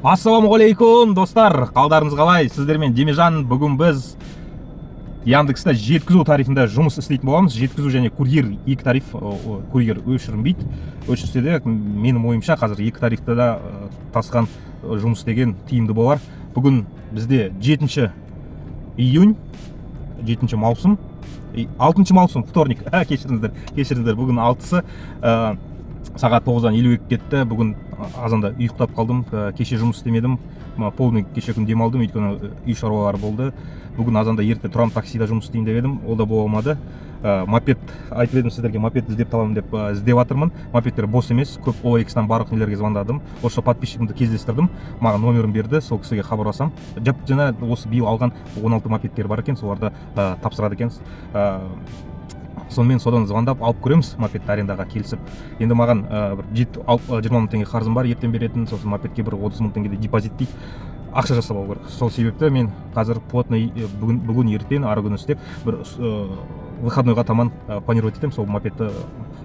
Ассалаумағалейкум, достар! Қалдарыңыз қалай? Сіздермен Демежан. Бүгін біз Яндекста жеткізу тарифінде жұмыс істейтін боламыз. Жеткізу және курьер, екі тариф. Курьер өшірінбейді, өшірсе де, менің ойымша, қазір екі тарифті да тасыған, жұмыс істеген тиімді болар. Бүгін бізде 7 июнь, 7 маусым, 6 маусым, вторник. Кешіріңіздер, кешіріңіздер, бүгін 6-сы, сағат 9:52 кетті. Бүгін азанда ұйықтап қалдым. Кеше жұмыс істемедім, полный кеше күн демалдым, өйткені үй шаруалары болды. Бүгін азанда ерте тұрамын, таксида жұмыс істеймін деп едім, ол да бола алмады. Мопед айтып едім сіздерге, мопед іздеп табамын деп, іздеп жатырмын. Мопедтер бос емес көп. OLX-тан барлық нелерге звондадым. Осы подписчигімді кездестірдім, маған номерін берді, сол кісіге хабарласам, жап жаңа осы биыл алған 16 мопедтер бар екен, соларды тапсырады екен. Сонымен содан звондап алып көреміз мопедті арендаға келісіп. Енді маған бір 20 мың теңге қарызым бар, ертең беретін. Сосын мопедке бір 30 мың теңгедей депозит дейді, ақша жасап алу керек. Сол себепті мен қазір плотный бүгін, ертең, ары күні істеп, бір выходнойға таман планировать етемін, сол мопедті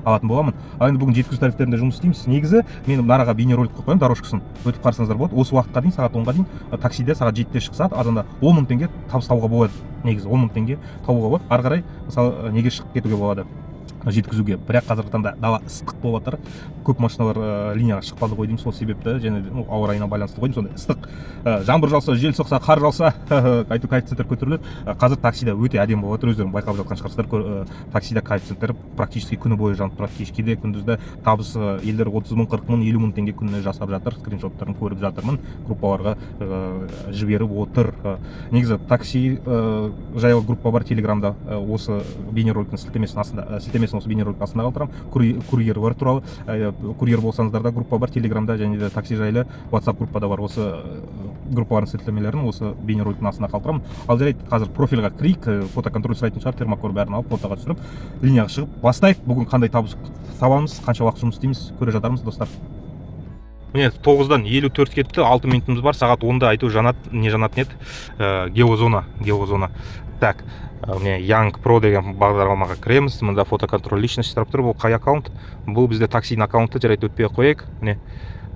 алатын боламын. Ал енді бүгін жеткізу тарифтерінде жұмыс істейміз. Негізі мен мынараға бейнеролик қойып қоямын, дорожкасын өтіп қарасаңыздар болады. Осы уақытқа дейін, сағат 10-ға дейін, таксиде сағат 7-де шықса, азанда 10 мың теңге табыс табуға болады. Негізі 10 мың теңге табуға болады. Ары қарай, мысалы, неге шығып кетуге болады, жеткізуге. Бірақ қазіргі таңда дала ыстық болып жатыр, көп машиналар линияға шықпады ғой деймін. Сол себепті және де, ну, ауа райына байланысты ғой деймін. Сондай ыстық, жаңбыр жауса, жел соқса, қар жауса, әйтеуір коэффициенттер көтеріледі. Қазір таксида өте әдемі болып жатыр, өздерің байқап жатқан шығарсыздар. Таксида коэффициенттер практически күні бойы жанып тұрады, кешке де, күндіз де. Табыс, елдер 30 мың, 40 мың, 50 мың теңге күніне жасап жатыр. Скриншоттарын көріп жатырмын, группаларға жіберіп отыр. Негізі такси жайлы группа бар Телеграмда. Осы бейнероликтің сілтемесін астында, сілтемесін осы бейнероликтің астында қалдырамын. Курьерлер туралы, курьер болсаңыздар да, группа бар Телеграмда және де такси жайлы WhatsApp группада бар. Осы группалардың сілтемелерін осы бейнероликтің астына қалдырамын. Ал жарайды, қазір профильға кірейік. Фотоконтроль сұрайтын шығар, термокор, бәрін алып, фотоға түсіріп, линияға шығып бастайық. Бүгін қандай табыс табамыз, қанша уақыт жұмыс істейміз, көре жатармыз, достар. Міне, 9:54 кетті, 6 минутымыз бар. Сағат 10-да әйтеуір жанады, не жанатын еді, геозона, геозона. Так, міне, Young Pro деген бағдарламаға кіреміз. Мында фотоконтроль личности сұрап тұр. Бұл қай аккаунт? Бұл бізде таксидің аккаунты. Жарайды, өтпей ақ қояйық. Міне,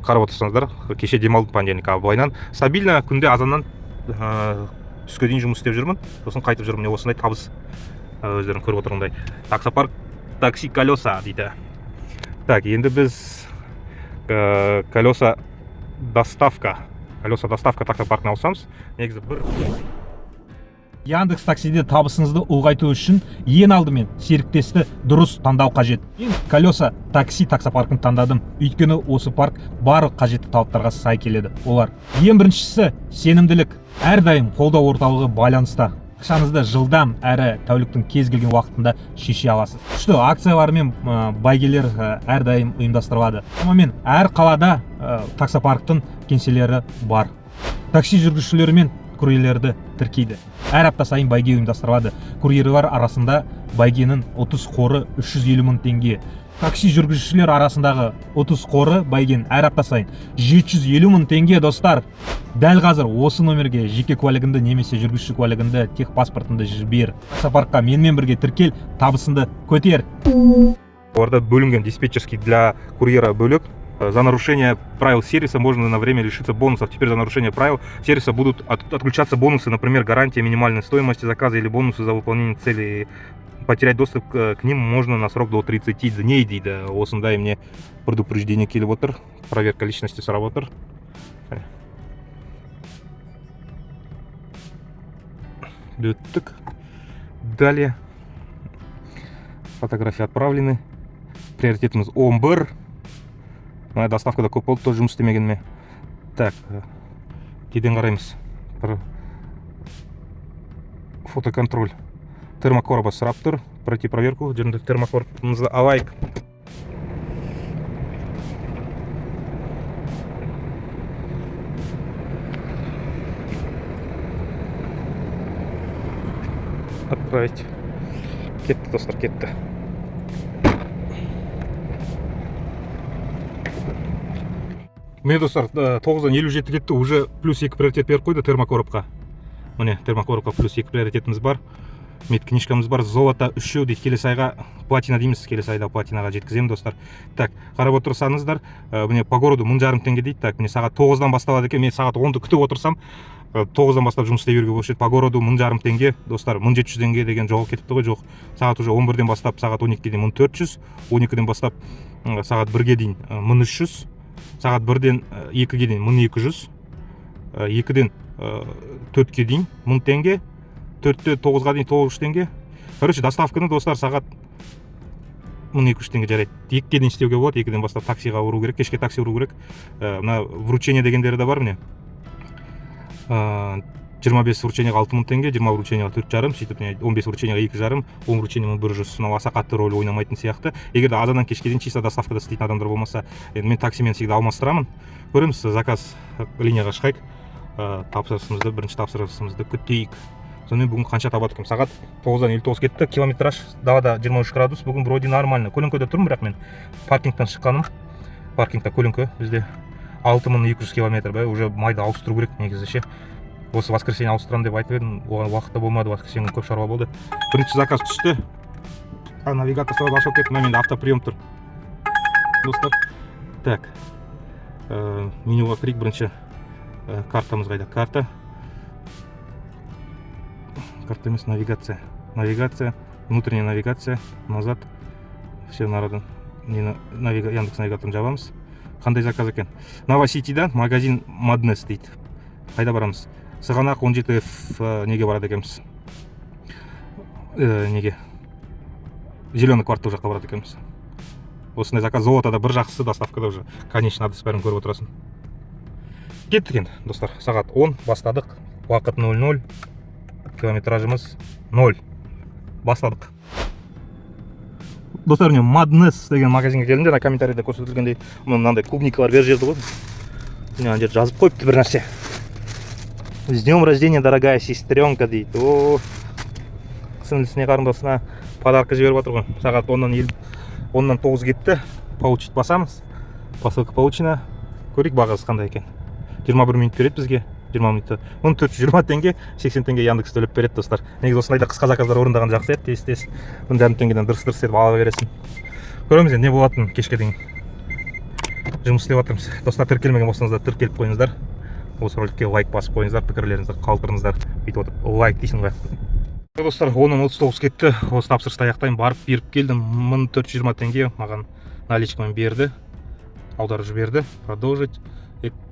қарап отырсаңыздар, кеше демалдым, понедельник. А былайынан стабильно күнде азаннан түске дейін жұмыс істеп жүрмін, сосын қайтып жүрмін. Міне, осындай табыс, өздерің көріп отырғандай. Таксопарк «Такси Колеса» дейді. Так, енді біз «Колеса доставка», «Колеса доставка» таксопаркіне ауысамыз. Негізі бір Яндекс Таксиде табысыңызды ұлғайту үшін ең алдымен серіктесті дұрыс таңдау қажет. Мен «Колеса такси» таксопаркін таңдадым, өйткені осы парк барлық қажетті талаптарға сай келеді. Олар: ең біріншісі, сенімділік. Әрдайым қолдау орталығы байланыста, ақшаңызды жылдам әрі тәуліктің кез келген уақытында шеше аласыз. Күшті акциялар мен бәйгелер әрдайым ұйымдастырылады. Шамамен әр қалада таксопарктың кеңселері бар. Такси жүргізушілері мен курьерлерді тіркейді. Әр апта сайын бәйге ұйымдастырылады. Курьерлер арасында бәйгенің ұтыс қоры 350 мың теңге. Такси жүргізушілер арасындағы ұтыс қоры бәйгенің әр апта сайын 750 мың теңге. Достар, дәл қазір осы номерге жеке куәлігіңді немесе жүргізуші куәлігіңді, техпаспортыңды жібер. Таксопаркқа менімен бірге тіркел, табысыңды көтер. Оларда бөлінген диспетчерский для курьера бөлек. За нарушение правил сервиса можно на время лишиться бонусов. Теперь за нарушение правил сервиса будут отключаться бонусы, например, гарантия минимальной стоимости заказа или бонусы за выполнение цели. Потерять доступ к ним можно на срок до 30 дней дейді. Осындай мне предупреждение келіп отыр. Проверка личности сұрап отыр. Міне. Өттік. Далее. Фотографии отправлены. Приоритетіміз 11. Мына доставкада көп болды тоже жұмыс істемегеніме. Так, неден қараймыз? Бір фотоконтроль. Термокороба сұрап тұр. Пройти проверку. Жүріңдер, термокоробымызды алайық. Отправить. Кетті, достар, кетті. Міне, достар, 9:57 кетті, уже плюс екі приоритет беріп қойды термокоробқа. Міне, термокоробқа плюс екі приоритетіміз бар. Медкнижкамыз бар, золото үшеу дейді. Келесі айға платина дейміз, келесі айда платинаға жеткіземін, достар. Так, қарап отырсаңыздар, міне, по городу 1500 теңге дейді. Так, міне, сағат 9-дан басталады екен. Мен сағат 10-ды күтіп отырсам, 9-дан бастап жұмыс істей беруге болушы еді. По городу 1500 теңге, достар. 1700 теңге деген жоғалып кетіпті ғой. Жоқ, сағат уже 11-ден бастап сағат 12-ге дейін 1400, 12-ден бастап сағат 1-ге дейін 1300, сағат 1-ден 2-ге дейін 1200, 2-ден 4-ке дейін 1000 теңге, 4-те 9-ға дейін 900 теңге. Короче, доставканы, достар, сағат 1200 теңге. Жарайды, 2-ге дейін істеуге болады. 2-ден бастап таксиға ұру керек, кешке такси ұру керек. Мына вручение дегендері де бар, міне. 25 вручениеға 6000 теңге, 20 вручениеға 4,5, сөйтіп, міне, 15 вручениеға 2,5, 10 вручение 1100. Мынау аса қатты роль ойнамайтын сияқты, егер де азаннан кешке дейін чисто доставкада істейтін адамдар болмаса. Енді мен таксимен всегда алмастырамын. Көреміз, заказ линияға шығайық. Тапсырысымызды, бірінші тапсырысымызды күтейік. Сонымен, бүгін қанша табады екенмін? Сағат 9-дан 59 кетті. Километраж далада 23 градус. Бүгін вроде нормально. Көлеңкеде тұрмын, бірақ мен паркингтен шыққаным. Паркингта көлеңке бізде. 6200 километр ба? Уже майды ауыстыру керек негізі ше. Осы воскресенье ауыстырамын деп айтып едім, оған уақыт та болмады, воскресенье күні көп шаруа болды. Бірінші заказ түсті. А, навигатор сразу ашылып кетті. Мына менде автоприем тұр, достар. Так, менюға кірейік бірінші. Картамыз қайда? Карта, карта емес, навигация, навигация, внутренняя навигация, назад. Все, народу нені, Яндекс навигаторын жабамыз. Қандай заказ екен? Новоситидан магазин Маднес дейді. Қайда барамыз? Сығанақ 17 F. Неге барады екенбіз? Неге, Зеленый квартал жаққа барады екенбіз. Осындай заказ. Золотода бір жақсысы, доставкада уже конечный адрес, бәрін көріп отырасың. Кеттік енді, достар. Сағат 10 бастадық, уақыт 00, километражымыз 0. Бастадық, достар. Міне, Маднес деген магазинге келдім. Жаңа комментарийде көрсетілгендей, мынандай клубникалар беріп жіберді ғой. Міне, ана жерде жазып қойыпты бір нәрсе: «С днем рождения, дорогая сестренка», — дейді. О, сіңлісіне, қарындасына подарка жіберіп жатыр ғой. Сағат 10-дан 9 кетті. Получить басамыз. Посылка получена. Көрейік, бағасы қандай екен. 21 минут береді бізге. 20 минутта 1420 теңге, 80 теңге Яндекс төлеп береді, достар. Негізі осындайда қысқа заказдар орындаған жақсы еді. Тез тез 1500 теңгеден дұрыс дұрыс етіп ала бересің. Көреміз енді не болатынын. Кешке дейін жұмыс істеп жатырмыз, достар. Тіркелмеген болсаңыздар, тіркеліп қойыңыздар. Осы роликке лайк басып қойыңыздар, пікірлеріңізді қалдырыңыздар. Бүйтіп отырып лайк дейсің ғой, достар. 10-дан 39 кетті. Осы тапсырысты аяқтаймын. Барып беріп келдім. 1420 теңге маған наличкамен берді, аударып жіберді. Продолжить.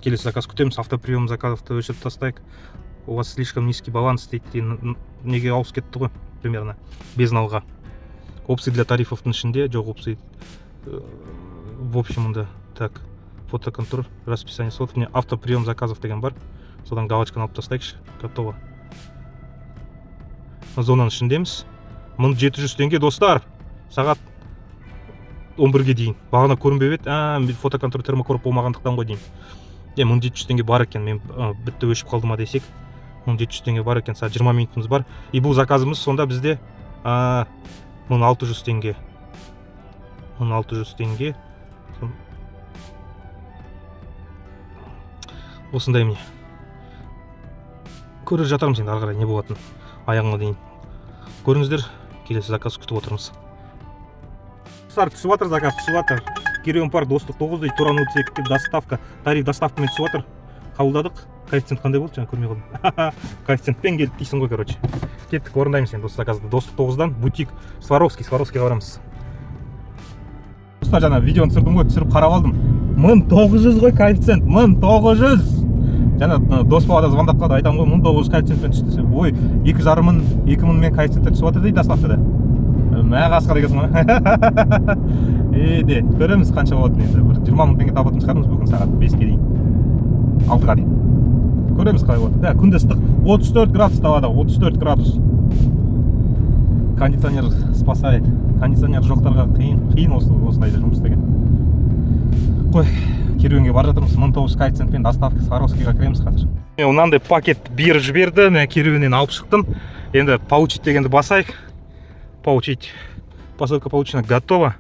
Келесі заказ күтеміз. Автоприем заказовты өшіріп тастайық. «У вас слишком низкий баланс», — дейді. Неге ауысып кетті ғой, примерно безналға. Опции для тарифовтың ішінде жоқ опции. В общем, мында, так, фотоконтроль, расписание слотов, міне, автоприем заказов деген бар. Содан галочканы алып тастайықшы. Готово. Зонаның ішіндеміз. 1700 теңге, достар, сағат 11-ге дейін. Бағана көрінбеп еді. А, фотоконтроль, термокороб болмағандықтан ғой деймін. Е, 1700 теңге бар екен. Мен бітті, өшіп қалды ма десек, 1700 теңге бар екен. Сағат 20 минутымыз бар. И бұл заказымыз сонда бізде 1600 теңге, 1600 теңге. Осындай, міне. Көре жатармыз енді ары қарай не болатынын. Аяғына дейін көріңіздер. Келесі заказ күтіп отырмыз, достар. Түсіп жатыр заказ, түсіп жатыр. Керуен парк, Достық 9 дейді. Туран 32-ге доставка. Тариф доставкамен түсіп жатыр. Қабылдадық. Коэффициент қандай болды, жаңа көрмей қалдым. Коэффициентпен келді дейсің ғой. Короче, кеттік, орындаймыз енді осы заказды. Достық 9-дан бутик Сваровский, Сваровскийға барамыз. Достар, жаңа видеоны түсірдім ғой, түсіріп қарап алдым. 1900 ғой коэффициент, 1900. Жаңа мына дос бала да звондап қалды. Айтамын ғой, 1900 коэффициентпен түсті десем, ой, 2,5 мың, 2000-мен коэффициентте түсіп жатыр дейді доставкада. Мә, қасқа дегенсің ғой. Е, де көреміз қанша болатынын енді. Бір 20 000 теңге табатын шығармыз бүгін сағат 5-ке дейін, 6-ға дейін. Көреміз қалай болады. Да, күн де ыстық, 34 градус далада, 34 градус. Кондиционер спасает. Кондиционер жоқтарға қиын, қиын осы осындайда жұмыс істеген қой. Керуенге бара жатырмыз. 1900 коэффициентпен доставка. Сваровскийға кіреміз қазір. Міне, мынандай пакет беріп жіберді. Мен керуеннен алып шықтым. Енді получить дегенді басайық. Получить. Посылка получена. Готово,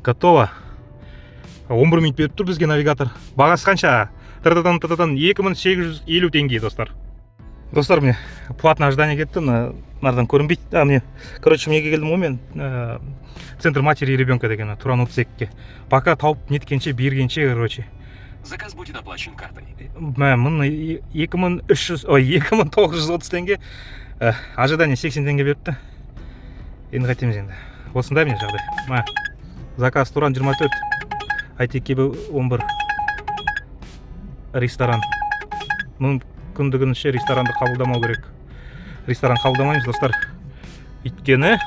готово. 11 минут беріп тұр бізге навигатор. Бағасы қанша? Тыртытын, тыртытын, 2850 теңге, достар. Достар, міне, платное ожидание кетті, мына мынадан көрінбейді. А, міне, короче, неге келдім ғой мен, центр матери и ребенка деген, Туран 32-ге. Пока тауып неткенше, бергенше, короче. Заказ будет оплачен картой. Мә, мың 2300, ой, 2930 теңге. Ожидание 80 теңге беріпті. Енді қайтеміз енді? Осындай, міне, жағдай. Мә, заказ Туран 24, Айтекебі 11, ресторан. Мүмкіндігінше ресторанды қабылдамау керек. Ресторан қабылдамаймыз, достар, өйткені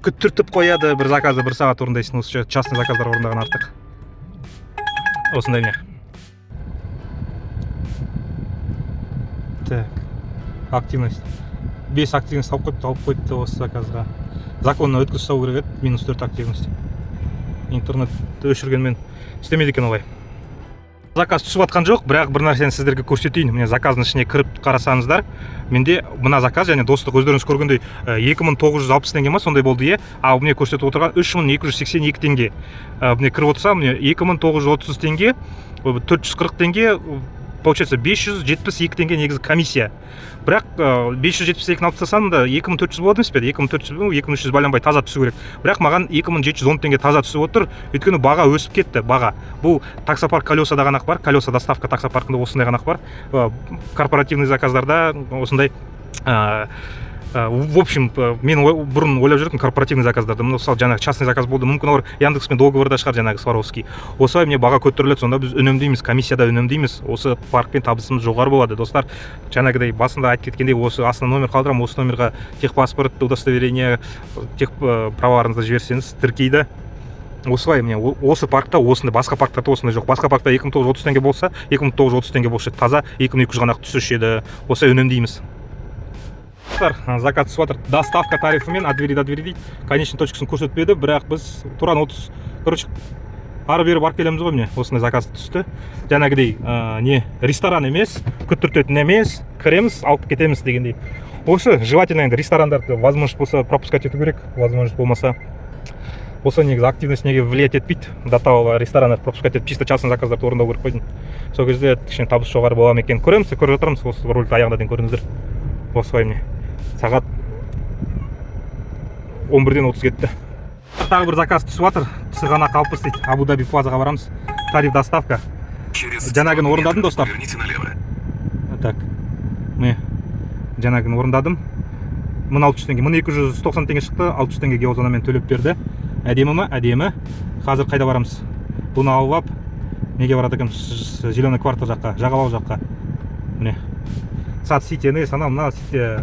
күттіртіп қояды. Бір заказды бір сағат орындайсың. Осы частный заказдар орындаған артық. Осындай, міне. Так, активность бес активность алып қойыпты осы заказға. Законно өткізіп тастау керек еді, минус төрт активность. Интернетті өшіргенмен істемейді екен олай. Заказ түсіп жатқан жоқ, бірақ бір нәрсені сіздерге көрсетейін. Міне, заказдың ішіне кіріп қарасаңыздар, менде мына заказ және Достық, өздеріңіз көргендей, 2960 теңге ма, сондай болды, иә. Ал міне, көрсетіп отырған 3282 теңге. Міне, кіріп отырсам, міне, 2930 теңге, 440 теңге, получается 572 теңге негізі комиссия. Бірақ 572-ні алып тастасам да, 2400 болады емес пе? 2400, ну, 2300 байланбай таза түсу керек. Бірақ маған 2710 теңге таза түсіп отыр, өйткені баға өсіп кетті. Баға бұл таксопарк Колесада ғана ақ бар. Колеса доставка таксопаркында осындай ғана ақ бар. Корпоративный заказдарда осындай. В общем, мен бұрын ойлап жүрдім корпоративный заказдарды, мысалы, жаңағы частный заказ болды, мүмкін, олар Яндекспен договорда шығар, жаңағы Сваровский. Осылай, міне, баға көтеріледі, сонда біз үнемдейміз, комиссияда үнемдейміз, осы паркпен табысымыз жоғары болады. Достар, жаңағыдай басында айтып кеткендей, осы астына номер қалдырамын. Осы номерға техпаспорт, удостоверение, тех праваларыңызды жіберсеңіз, тіркейді. Осылай, міне, осы паркта осындай, басқа парктарда осындай жоқ. Басқа паркта 2930 теңге болса, 2930 теңге болушы еді таза, 2200 ғана түсуші еді. Осылай үнемдейміз. Достар, заказ түсіп жатыр доставка тарифімен, от двери до двери дейді. Конечный точкасын көрсетпеді, бірақ біз Туран 30, короче, ары бері барып келеміз ғой. Міне, осындай заказ түсті. Жаңағыдай не ресторан емес, күттіртетін емес, кіреміз, алып кетеміз дегендей. Осы желательно енді ресторандарды возможность болса пропускать ету керек, возможность болмаса. Осы негізі активность неге влиять етпейді до того, ресторандар пропускать етіп, чисто частный заказдарды орындау керек қой деймін. Сол кезде кішкене табыс жоғары бола ма екен, көреміз, көріп жатырмыз. Осы роликті аяғына дейін көріңіздер. Осылай, міне, сағат 11-ден 30 кетті. Тағы бір заказ түсіп жатыр. Сығанақ 60 дейді, Абу Даби Плазаға барамыз. Тариф доставка. Через Жаңағыны 100 орындадым, метров достар. поверните налево. Так, міне, жаңағыны орындадым. 1600 теңге, 1290 теңге шықты, 600 теңге геозонамен төлеп берді. Әдемі ма? Әдемі. Қазір қайда барамыз? Бұны алып алып, неге барады екенбіз? Зеленый квартал жаққа, жағалау жаққа. Міне, Сад Сити, анау мына Сити,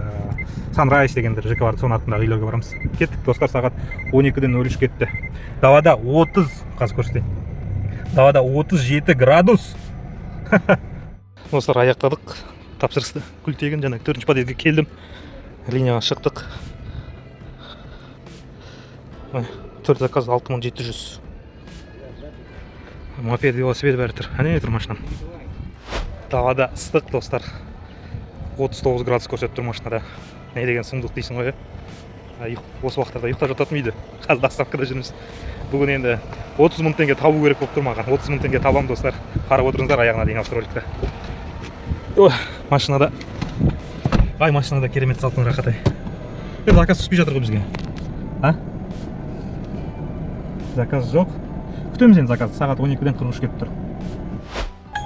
Санрайз дегендер ЖК бар, соның артындағы үйлерге барамыз. Кеттік, достар. Сағат 12-ден 03 кетті. Далада 30, қазір көрсетейін, далада 37 градус. Достар, аяқтадық тапсырысты. Күлтегін жаңағы төртінші подъездге келдім, линияға шықтық. Міне, төрт заказ, 6700. Мопед, велосипед, бәрі тұр. Әне тұр машинам. Далада ыстық, достар, 39 градус көрсетіп тұр машинада. Не деген сұмдық дейсің ғой, иә? Осы уақыттарда ұйықтап жататын үйде. Қазір доставкада жүрміз. Бүгін енді 30 мың теңге табу керек болып тұр маған. 30 мың теңге табамын, достар. Қарап отырыңыздар аяғына дейін осы роликті. Ой, машинада, ай, машинада керемет салқын, рахат, ай. Е, заказ түспей жатыр ғой бізге. А, заказ жоқ, күтеміз енді заказ. Сағат 12-ден 43 кетіп тұр.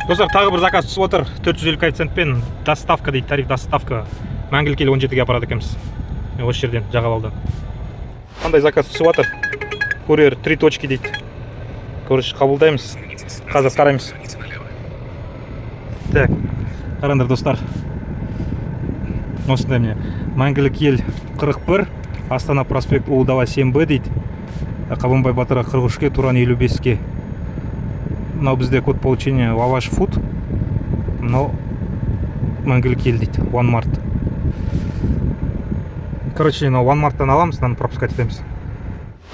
Достар, тағы бір заказ түсіп отыр. 450 коэффициентпен доставка дейді, тариф доставка. Мәңгілік Ел 17-ге апарады екенбіз. Міне, осы жерден, жағалаудан. Қандай заказ түсіп жатыр? Курьер три точки дейді. Короче, қабылдаймыз. Развернитесь. Қазір қараймыз. Поверните налево. Так, қараңдар, достар, осындай, міне, Мәңгілік Ел 41, Астана проспект, Ұлы дала 7Б дейді. Қабанбай батырға 43-ке, Туран 55-ке. Мынау бізде код получения Лаваш Фуд, мынау Мәңгілік Ел дейді, One Mart. Короче, мынау One Marттан аламыз, мынаны пропускать етеміз.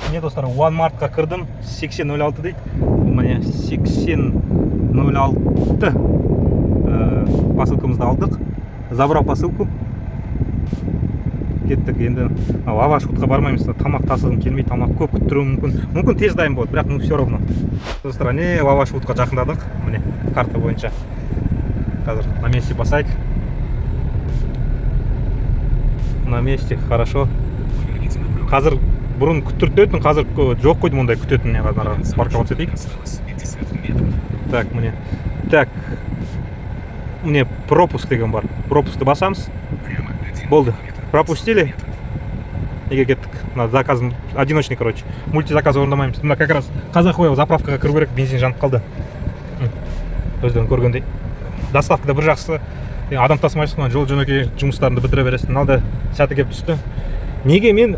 Міне, достар, One Martқа кірдім. 8006 дейді. Міне, 8006. Посылкамызды алдық, забрал посылку. Кеттік енді. Мынау Лаваш Фудқа бармаймыз, тамақ тасығым келмей, тамақ көп күттіруі мүмкін. Мүмкін, тез дайын болады, бірақ ну все равно. Достар, не, Лаваш Фудқа жақындадық. Міне, карта бойынша қазір на месте басайық. На месте, хорошо. Поверните направо. Қазір бұрын күттіртетін, қазір жоқ қойдым ондай күтетін. Не, До парковаться етейік. Осталось 50 метров. Так, міне, так, міне, пропуск деген бар, пропускты басамыз. Прямо 1 Болды. километр. Пропустили? 500 метров. Неге кеттік? Мына заказым одиночный, короче, мультизаказ орындамаймыз. Мына как раз Казах Ойл заправкаға кіру керек, бензин жанып қалды. Өздерің көргендей, доставкада бір жақсысы, адам тасымайсың ғой, жол жөнекей жұмыстарыңды бітіре бересің. Мынау да сәті келіп түсті. Неге мен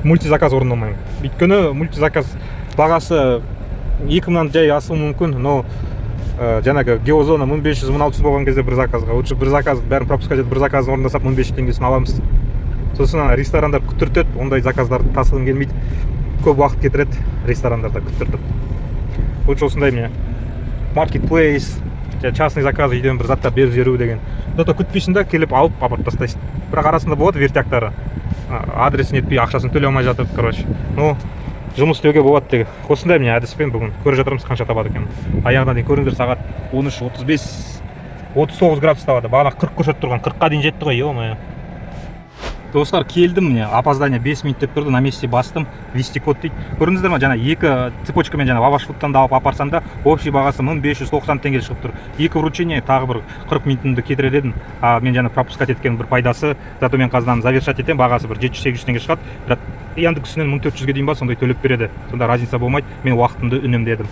мультизаказ орындамаймын? Өйткені мультизаказ бағасы 2000-нан жай асуы мүмкін, но жаңағы геозона 1500, 1600 болған кезде бір заказға лучше бір заказ бәрін пропускать етіп, бір заказын орындасақ, 1500 теңгесін аламыз. Сосын ана ресторандар күттіртеді, ондай заказдарды тасығым келмейді, көп уақыт кетіреді ресторандарда күттіртіп. Лучше осындай, міне, маркетплейс, частный заказ, үйден бір заттар беріп жіберу деген. Зато күтпейсің да, келіп алып, апарып тастайсың. Бірақ арасында болады вертяктары, адресін нетпей, ақшасын төлей алмай жатып, короче. Ну, жұмыс істеуге болады деген осындай, міне, әдіспен бүгін көріп жатырмыз, қанша табады екен. Аяғына дейін көріңдер. Сағат 13:35, 39 градус табады. Бағана 40 көрсетіп тұрған, 40-қа дейін жетті ғой, ё-моё. Достар, келдім, міне, опоздание 5 минут деп тұрды. На месте бастым, ввести код дейді. Көрдіңіздер ма, жаңа екі цепочкамен жаңа Лаваш Фудтан да алып апарсам да, общий бағасы 1590 теңге шығып тұр. Екі вручение, тағы бір 40 минутымды кетірер едім. А мен жаңа пропускать еткен бір пайдасы, зато мен қазір завершать етемін, бағасы бір 700-800 теңге шығады, бірақ Яндексінен 1400-ге дейін ба, сондай төлеп береді. Сонда разница болмайды, мен уақытымды үнемдедім.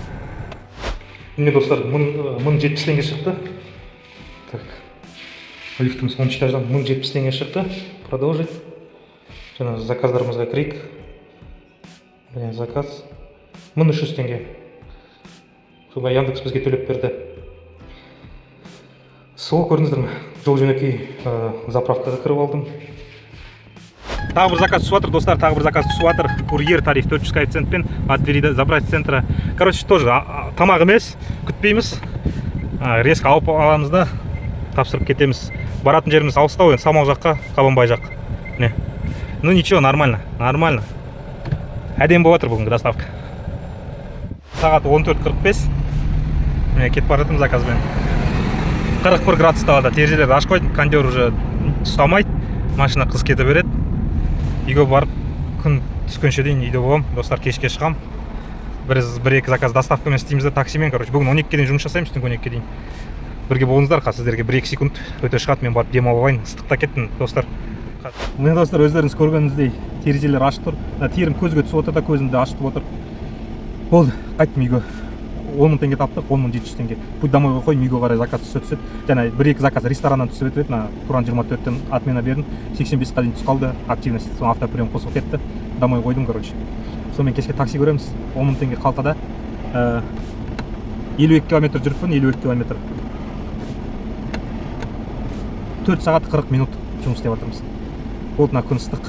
Міне, достар, 1070 теңге шықты. Так, лифтіміз 10 этаждан, 1070 теңге шықты. Продолжить. Жаңа заказдарымызға кірейік. Міне, заказ 1300 теңге. Сонда Яндекс бізге төлеп берді. Сол, көрдіңіздер ме, жол жөнекей заправкаға кіріп алдым. Тағы бір заказ түсіп жатыр, достар, тағы бір заказ түсіп жатыр. Курьер тариф, 400 коэффициентпен, от двери забрать с центра. Короче, тоже тамақ емес, күтпейміз. Резко алып аламыз да, тапсырып кетеміз. Баратын жеріміз алыстау енді, Самал жаққа, Қабанбай жақ. Не, ну ничего, нормально, нормально, әдемі болып жатыр бүгінгі доставка. Сағат 14:45, міне, кетіп бара жатырмын заказбен. 41 градус далада, терезелерді ашып қойдым, кондер уже ұстамайды, машина қызып кете береді. Үйге барып, күн түскенше дейін үйде боламын, достар. Кешке шығамын, бір екі заказ доставкамен істейміз да, таксимен. Короче, бүгін 12-ге дейін жұмыс жасаймыз, түнгі 12-ге дейін бірге болыңыздар. Қазір сіздерге 1-2 секунд өте шығады, мен барып демалып алайын, ыстықта кеттім, достар. Міне, достар, өздеріңіз көргеніңіздей, терезелер ашық тұр. Мына терім көзге түсіп отыр да, көзімді ашытып отыр. Болды, қайттым үйге. 10 000 теңге таптық, 10 700 теңге. Путь домойға қойдым, үйге қарай заказ түсе түседі. Жаңа бір екі заказ рестораннан түсіп еді, мына Туран 24-тен отмена бердім, 85-қа дейін түсіп қалды активность, соны автоприем қосылып кетті, домой қойдым. Короче, сонымен кешке такси көреміз. 10 000 теңге қалтада. 52 километр жүріппін, 52 километр, 4 сағат 40 минут жұмыс істеп жатырмыз. Болды, мына күн ыстық.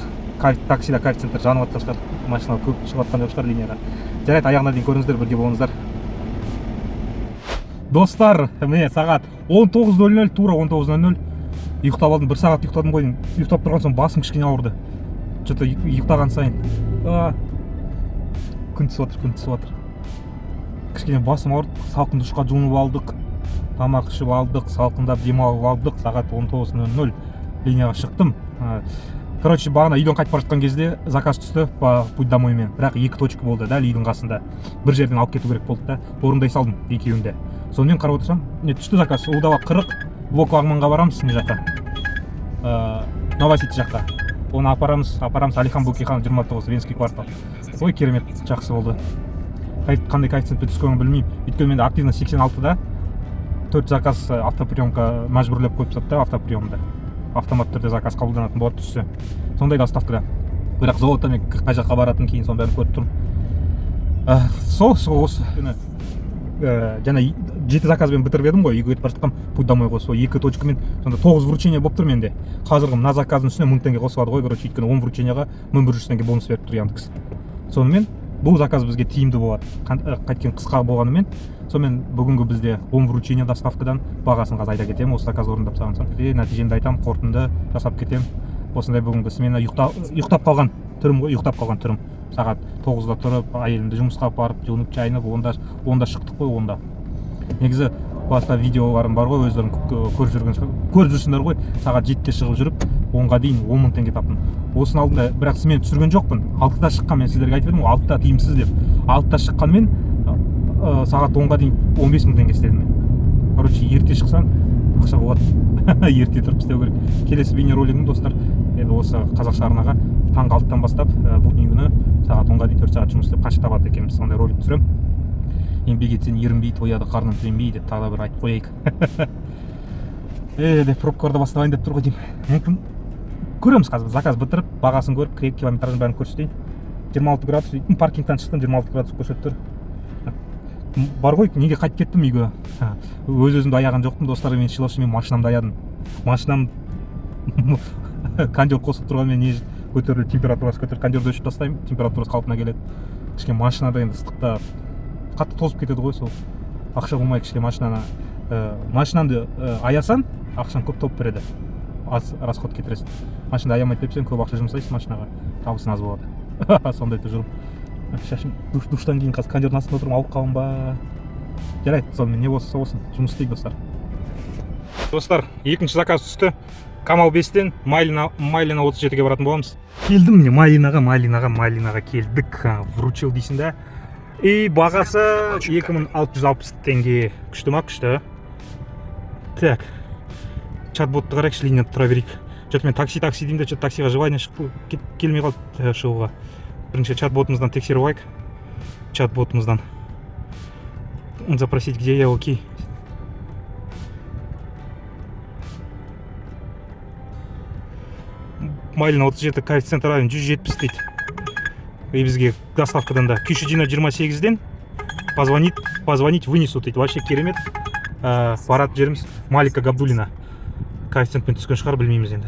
Таксида коэффициенттер жанып жатқан шығар, машиналар көп шығып жатқан жоқ шығар линияға. Жарайды, аяғына дейін көріңіздер, бірге болыңыздар. Достар, міне, сағат 19:00, тура 19:00. Ұйықтап алдым, бір сағат ұйықтадым ғой деймін. Ұйықтап тұрған соң басым кішкене ауырды че то ұйықтаған сайын. Күн түсіп жатыр, күн түсіп жатыр, кішкене басым ауырды. Салқын душқа жуынып алдық, тамақ ішіп алдық, салқындап демалып алдық. Сағат 19:00, линияға шықтым. Короче, бағана үйден қайтып бара жатқан кезде заказ түсті по путь домоймен, бірақ екі точка болды, дәл үйдің қасында, бір жерден алып кету керек болды да, орындай салдым екеуін де. Сонымен қарап отырсам, не түсті заказ: Ұлы Дала 40, Вок Лагманға барамыз, мына жаққа, Нова Сити жаққа. Оны апарамыз, апарамыз Әлихан Бөкейханов 29, Венский квартал. Ой, керемет, жақсы болды. Қандай коэффициентпен түскенін білмеймін, өйткені менде активность 86-да, төрт заказ автоприемка мәжбүрлеп қойып тастады да. Автоприемда автоматты түрде заказ қабылданатын болады түссе сондай доставкада. Бірақ золотомен қай жаққа баратынын кейін соның бәрін көріп тұрмын. Сол осы күні жаңа жеті заказбен бітіріп едім ғой, үйге кетіп бара жатқанмын, путь домой ғой. Сол екі точкамен сонда тоғыз вручение болып тұр менде. Қазіргі мына заказдың үстіне 1000 теңге қосылады ғой, короче, өйткені 10 вручениеға 1100 теңге бонус беріп тұр Яндекс. Сонымен бұл заказ бізге тиімді болады. Қайткен қысқа болғанымен. Сонымен бүгінгі бізде 10 вручение доставкадан. Бағасын қазір айта кетемін осы заказ орындап тастаған соң и нәтижемді айтамын, қорытынды жасап кетемін. Осындай бүгінгі смена. Ұйықтап қалған түрім ғой, ұйықтап қалған түрім. Сағат 9-да тұрып, әйелімді жұмысқа апарып, жуынып шайынып, 10-да шықтық қой. 10-да негізі басқа видеоларым бар ғой, өздерің көріп жүрген, көріп жүрсіңдер ғой. Сағат 7-де шығып жүріп, 10-ға дейін 10 000 теңге таптым. Осының алдында бірақ смена түсірген жоқпын. 6-да шыққан, мен сіздерге айтып едім ғой, 6-да тиімсіз деп. 6-да шыққанмен сағат 10-ға дейін 15 мың теңге істедім мен. Короче, ерте шықсаң, ақша болады. Ерте тұрып істеу керек. Келесі бейнеролигім, достар, енді осы қазақша арнаға таңғы 6-тан бастап будний күні сағат 10-ға дейін 4 сағат жұмыс істеп, қанша табады екенбіз, сондай ролик түсіремін. Еңбек етсең, ерінбей, тояды қарның тіленбей деп тағы да бір айтып қояйық. Деп пробкаларды басталайын деп тұр ғой деймін. Мүмкін, көреміз. Қазір заказ бітіріп, бағасын көріп, километражын, бәрін көрсетейін. 26 градус дейді. Паркингтан шықтым, 26 градус көрсетіп тұр. Бар ғой, неге қайтып кеттім үйге? Өз өзімді аяған жоқпын, достар. Мен шилошы, мен машинамды аядым. Машинам кондер қосылып тұрғанмен не көтерілді, температурасы көтерілді. Кондерді өшіріп тастаймын, температурасы қалпына келеді. Кішкене машинада енді ыстықта қатты тозып кетеді ғой сол. Ақша болмай кішкене машинаны машинаңды аясаң, ақшаң көп тауып береді, аз расход кетіресің. Машинаны аямайды депсең, көп ақша жұмсайсың машинаға, табысың аз болады. Сондай тұжырым. Шашым душтан кейін қазір кондердің астында отырмын, ауырып қаламын ба? Жарайды, сонымен не болса сол болсын, жұмыс істейік, достар. Достар, екінші заказ түсті. Камал 5-тен Майлина 37-ге баратын боламыз. Келдім, міне, Майлинаға, Майлинаға, Майлинаға келдік. Вручил дейсің да, и бағасы 2660 теңге. Күшті ма? Күшті. Так, чат ботты қарайықшы, линияда тұра берейік. Че то мен такси, такси деймін де, че то таксиға желание шығып келмей қалды шығуға. Бірінші чат ботымыздан тексеріп алайық. Чат ботымыздан запросить, где я. Окей. Майлина 37, коэффициент равен 170 дейді. И бізге доставкадан да Күйші 28-ден позвонить, вынесут дейді. Вообще керемет. Баратын жеріміз Малика Габдулина. Коэффициентпен түскен шығар, білмейміз енді.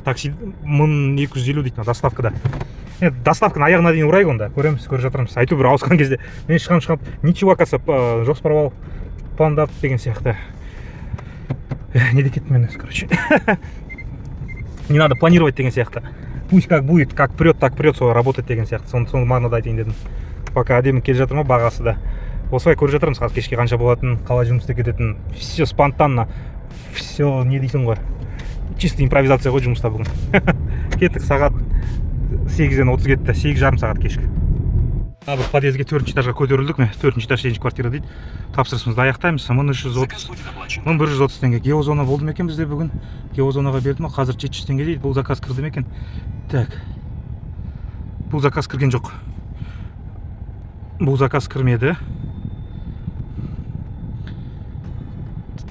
Такси 1250 дейді мына доставкада. Енді доставканы аяғына дейін ұрайық онда, көреміз, көріп жатырмыз. Әйтеуір бір ауысқан кезде мен шығамын, шығамын, ничего, оказывается, жоспарлау, пландап деген сияқты. Не деп кеттім мен өзі, короче, не надо планировать деген сияқты. Пусть как будет, как прет, так прет, солай работать деген сияқты. Соны мағынада айтайын дедім. Пока әдемі келе жатыр ма бағасы да. Осылай көріп жатырмыз қазір кешке қанша болатынын, қалай жұмыс істеп кететінін. Все спонтанно, все, не дейсің ғой, чисто импровизация ғой жұмыста бүгін. Кеттік, сағат 8-ден 30 кетті, 8:30 сағат кешкі. Мына бір подъездге, төртінші этажға көтерілдік. Міне, төртінші этаж, сегізінші квартира дейді. Тапсырысымызды аяқтаймыз. 1330. Заказ будет оплачен. 1130 теңге. Геозона болды ма екен бізде бүгін? Геозонаға берді ма? Қазір 700 теңге дейді. Бұл заказ кірді ме екен? Так, бұл заказ кірген жоқ, бұл заказ кірмеді.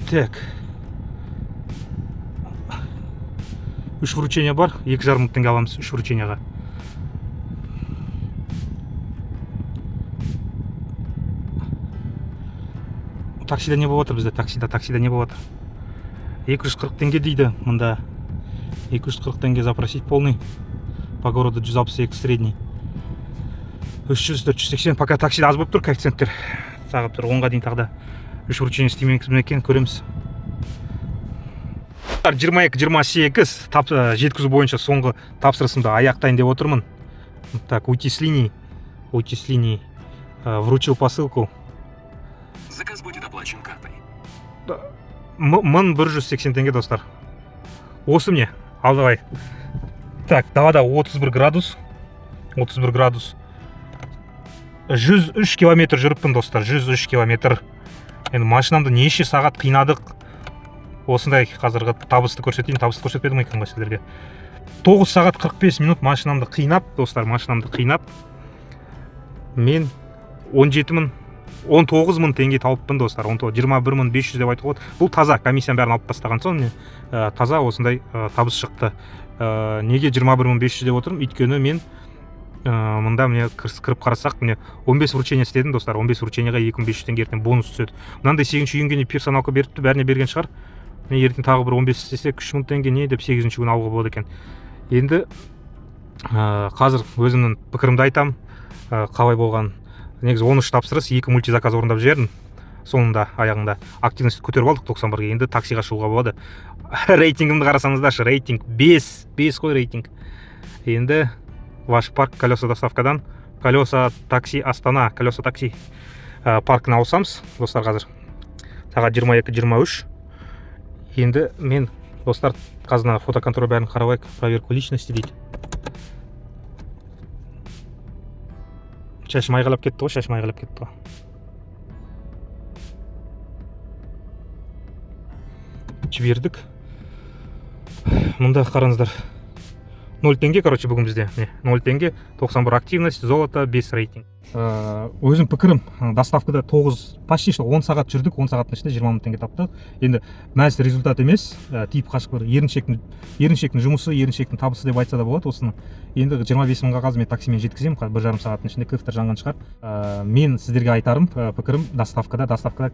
Так, үш вручение бар, 2,5 мың теңге аламыз үш вручениеға. Таксида не болып жатыр бізде? Таксида, таксида не болып жатыр? 240 теңге дейді мында. 240 теңге. Запросить полный по городу 162 средний, 300, 480. Пока таксида аз болып тұр коэффициенттер. Сағат бір 10-ға дейін тағы да үш вручение істемейміз ме екен, көреміз. 22:28. Жеткізу бойынша соңғы тапсырысымды аяқтайын деп отырмын. Так, уйти с линии, уйти с линии. Вручил посылку. Заказ будет оплачен картой. 1180 теңге, достар, осы міне. Ал давай. Так, далада 31 градус, 31 градус. 103 километр жүріппін, достар, 103 километр. Енді машинамды неше сағат қинадық. Осындай қазіргі табысты көрсетейін. Табысты көрсетпедім екен ғой сіздерге. 9 сағат 45 минут машинамды қинап, достар, машинамды қинап, мен 17 мың, 19 мың теңге тауыппын, достар. 19, 21 мың 500 деп айтуға болады. Бұл таза, комиссияның бәрін алып тастаған соң, міне, таза осындай табыс шықты. Неге 21 мың 500 деп отырмын? Өйткені мен мында, міне, кіріп қарасақ, міне, 15 вручение істедім, достар. 15 вручениеға 2500 теңге ертең бонус түседі. Мынандай 8 июньге не персоналка беріпті, бәріне берген шығар. Міне, ертең тағы бір 15 істесек, 3000 теңге не деп сегізінші күні алуға болады екен. Енді қазір өзімнің пікірімді айтамын, қалай болған. Негізі 13 тапсырыс, екі мультизаказ орындап жібердім. Соңында, аяғында активность көтеріп алдық 91-ге. Енді таксиға шығуға болады. Рейтингімді қарасаңыздаршы, рейтинг 5, 5 қой рейтинг. Енді ваш парк колеса доставкадан колеса такси Астана, колеса такси паркіне ауысамыз, достар. Қазір сағат 22:23. Енді мен Достар, қазір фотоконтроль бәрін қарап алайық. Проверку личности дейді. Шашым айғайлап кетті ғой, шашым айғайлап кетті ғой. Жібердік. Мұнда қараңыздар, 0 теңге, короче, бүгін бізде міне 0 теңге, 91 активность, золото, 5 рейтинг. Өзім пікірім, доставкада 9, почти что 10 сағат жүрдік, 10 сағаттың ішінде 20 мың теңге таптық. Енді мәз результат емес, тиіп қашып бір еріншектің жұмысы, еріншектің табысы деп айтса да болады осыны. Енді 25 мыңға қазір мен таксимен жеткіземін, қазір 1,5 сағаттың ішінде кфтр жанған шығар. Мен сіздерге айтарым, пікірім, доставкада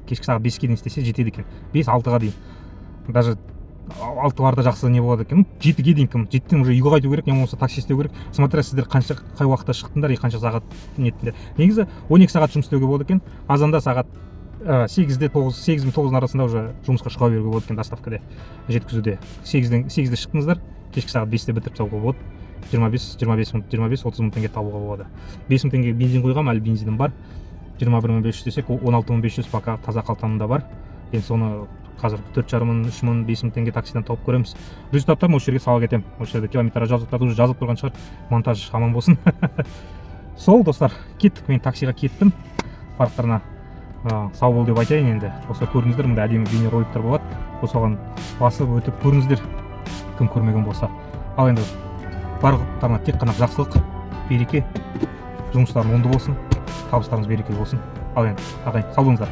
кешкі сағат 5-ке дейін істесе жетеді екен, 5-6-ға дейін. Даже 6-ларда жақсы не болады екен. Ну, 7-ге дейін кім, 7-ден уже үйге қайту керек, не болмаса такси істеу керек. Смотря сіздер қанша, қай уақытта шықтыңдар и қанша сағат неттіңдер. Негізі 12 сағат жұмыс істеуге болады екен. Азанда сағат 8-де, 9, 8 мен 9-дың арасында уже жұмысқа шыға беруге болады екен доставкада, жеткізуде. 8-де шықтыңыздар, кешкі сағат 5-те бітіріп тастауға болады. 25, 25 мың, 25, 30 мың теңге табуға болады. 5 мың теңге бензин құйғанмын, әлі бензинім бар. 21 500 десек, 16 500 пока таза қалтамда бар. Енді соны қазір 4,5 мың, 3 мың, 5 мың теңге таксидан тауып көреміз. Результаттарын осы жерге сала кетемін. Осы жерде километраж жазылып тұрады, уже жазылып тұрған шығар. Монтаж аман болсын. Сол, достар, кеттік, мен таксиға кеттім. Барлықтарына сау бол деп айтайын енді. Осылай көрдіңіздер, мында әдемі бейнероликтер болады. Осыған басып өтіп көріңіздер, кім көрмеген болса. Ал енді барлықтарына тек қана жақсылық, береке, жұмыстарың оңды болсын, табыстарыңыз берекелі болсын. Ал енді, ағайын, сау болыңыздар.